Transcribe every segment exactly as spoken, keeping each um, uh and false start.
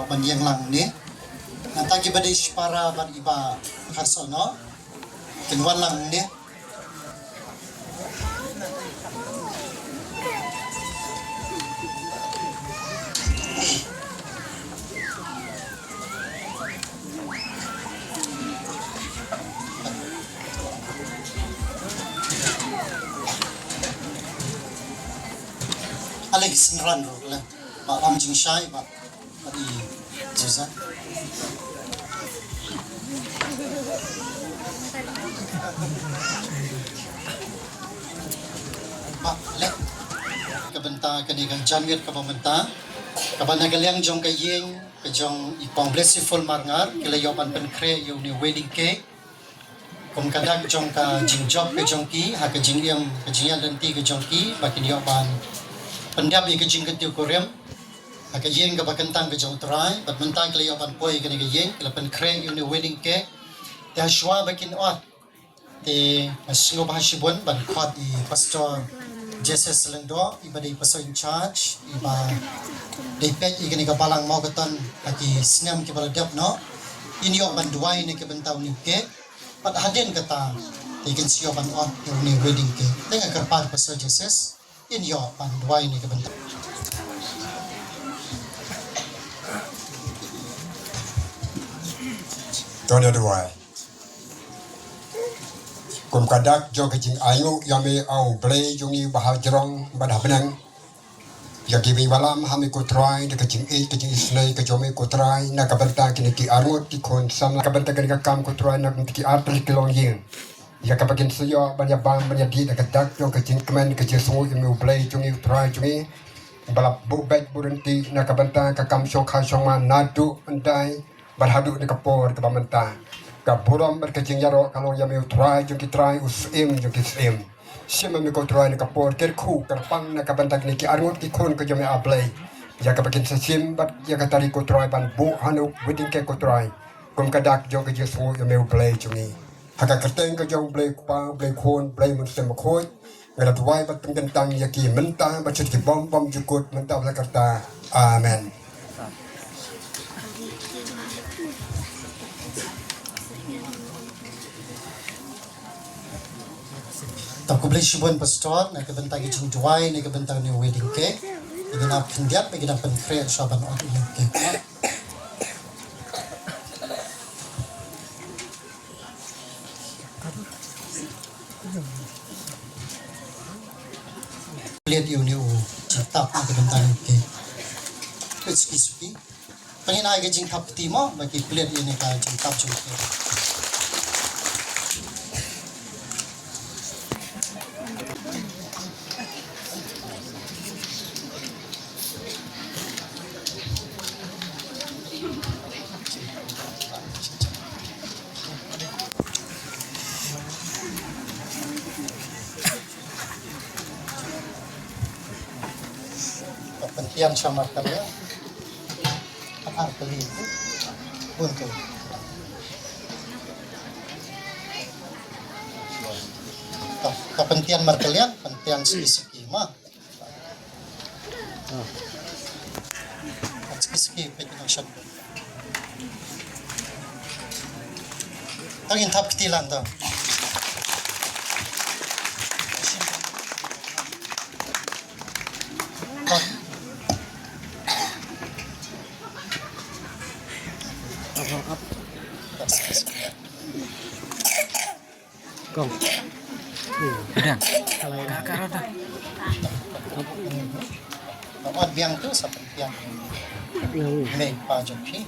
Ban ïeng lang ne. Nangta kiba dei shipara bad iba kharso no. Kin wan lang ne. Ale ki synran ruh le. Ba lam jingshai ba. Adi, Jesa. Ba, leh. Ka bynta kane ka janmiet kaba mynta. Kaba na ka liang jong ka ïing, ka jong i Kong Blessful Marngar, ki la ïoh ban pynkhreh ïa une u wedding cake. Kum ka dak jong ka jingjop ka jong ki, ha ka jingim, ka jingïaid lynti ka jong ki, ba kin ïoh ban pyndep ïa ka jingkyntiew kurim ha ka ïing kaba kyntang ka jong U Trai, bad mynta ki la ïoh ban poi kane ka ïing, ki la pynkhreh ïa une u wedding cake. Te ha shuwa ba kin ot, te nga sngewbha shibun ban khot i Pastor Jesse Lyngdoh, iba dei Pastor in charge, iba dei peit ïa kane ka balang Mawkaton ha ki snem kiba la dep noh. In ïoh ban duwai na ka bynta une u cake. Bad hadien kata, te kin sa ïoh ban ot ïa une u wedding cake. Te nga kyrpad Pastor Jesse, in ïoh ban duwai na ka bynta. To ngin duwai. Kum ka dak jong ka jingainguh ïa me, A U Blei jong ngi ba ha jrong bad ha bneng. Ïa kiba ïalam ha me ko Trai da ka jingïeit ka jingisynei ka jong me ko Trai, na ka bynta kine ki arngut ki khun samla, ka bynta kane ka kam ko Trai, na ka bynta ki artylli ki longïing. Ïa kaba kin sa ïoh ban ïabam ban ïadih da ka dak jong ka jingkmen ka jingsngew ïa me U Blei jong ngi U Trai jong ngi. Ba la buh beit buh ryntih na ka bynta ka kam shongkha shongman naduh hyndai bad haduh na ka por kaba mynta. Ka burom bad ka jingïaroh ka long ïa me U Trai jong ki trai, U Syiem jong ki syiem. Shim ma me ko Trai na ka por kyrkhu kyrpang na ka bynta kine ki arngut ki khun ka jong me A Blei. Ïa kaba kin sa shim bad ïa kata ri ko Trai ban buh ha une u wedding cake ko Trai. Kum ka dak jong ka jingsngew ïa me U Blei jong ngi. Ha ka kyrteng ka jong U Blei Kpa, U Blei Khun, U Blei Mynsiem Bakhuid. Nga la duwai bad pynkyntang ïa ki mynta bad sha ki bym bymjukut mynta bad la ka rta. Amen. To khublei shibun Pastor, na ka bynta ka jingduwai, na ka bynta une u wedding cake. Ïa kine khyndiat, ïa kine pynkhreh, sha ban ot ïa une u cake. Pynleit ïa une u jingtap na ka bynta une u cake. Pynsuki suki. Pynleit ïa ka jingtap kti mo, ba ki pynleit ïa une ka jingtap jong u cake. Ka pyntian sha markylliang. Ka ar tylli. Bun tu. Ka, ka pyntian markylliang, pyntian suki suki ma. Suki suki peit nang shat. Tang in thap kti lang tang. Kong. Biang. Ka, ka, ka, ka. Ka wan biang tu sa pynbiang. Biang. Mei pa jong phi.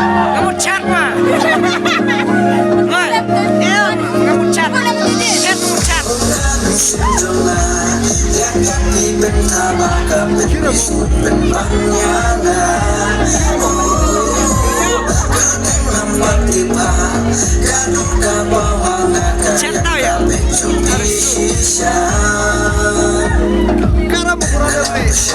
Nga mut chat ma. Nga, nga mut chat. Nga mut chat. Chat tau ïa. Karam brother, please.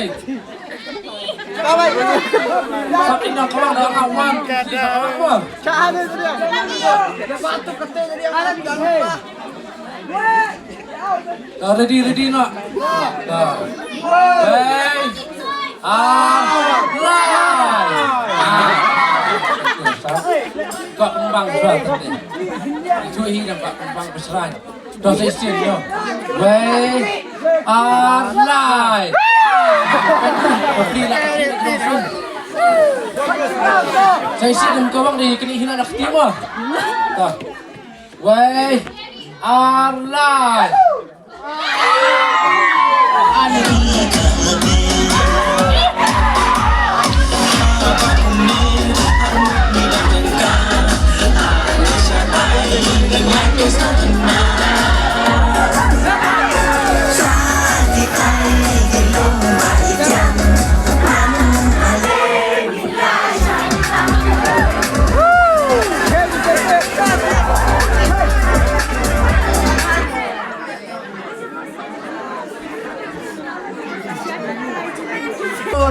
hai. Sa ki nang kawang da nga wan. Sa kawang mo. Ah, ready, ready noh. Ah. Wei. Ah. Lai. Ah. Ka kembang sudah tadi. Itu hi dah ka kembang besrai. Dah session noh. Wei. Ah, lai. Kopi lah kasi terus. Session kawang di kini hina nak tiba. Dah. Wei, ar, lai.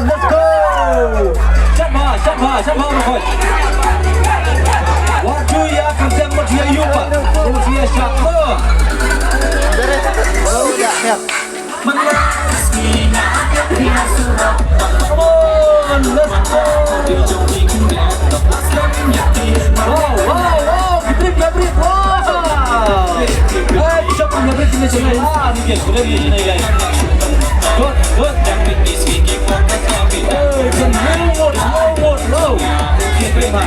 Let's go! Shot bha, shot bha, shot bha, Rakhoi. Wat ju ïa kyntiang, wat ju ïa ïuh, wat ju ïa shot. Come on, let's go. Wow, wow, wow. Ki trip, ki trip. Wow. Hey, jump, ki trip, ki trip. Ah, ni ke, boleh ni, ni, guys. Good, good. Hey, can move, move, move, move. Ki trip, ha.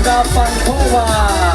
Ka pan phowa.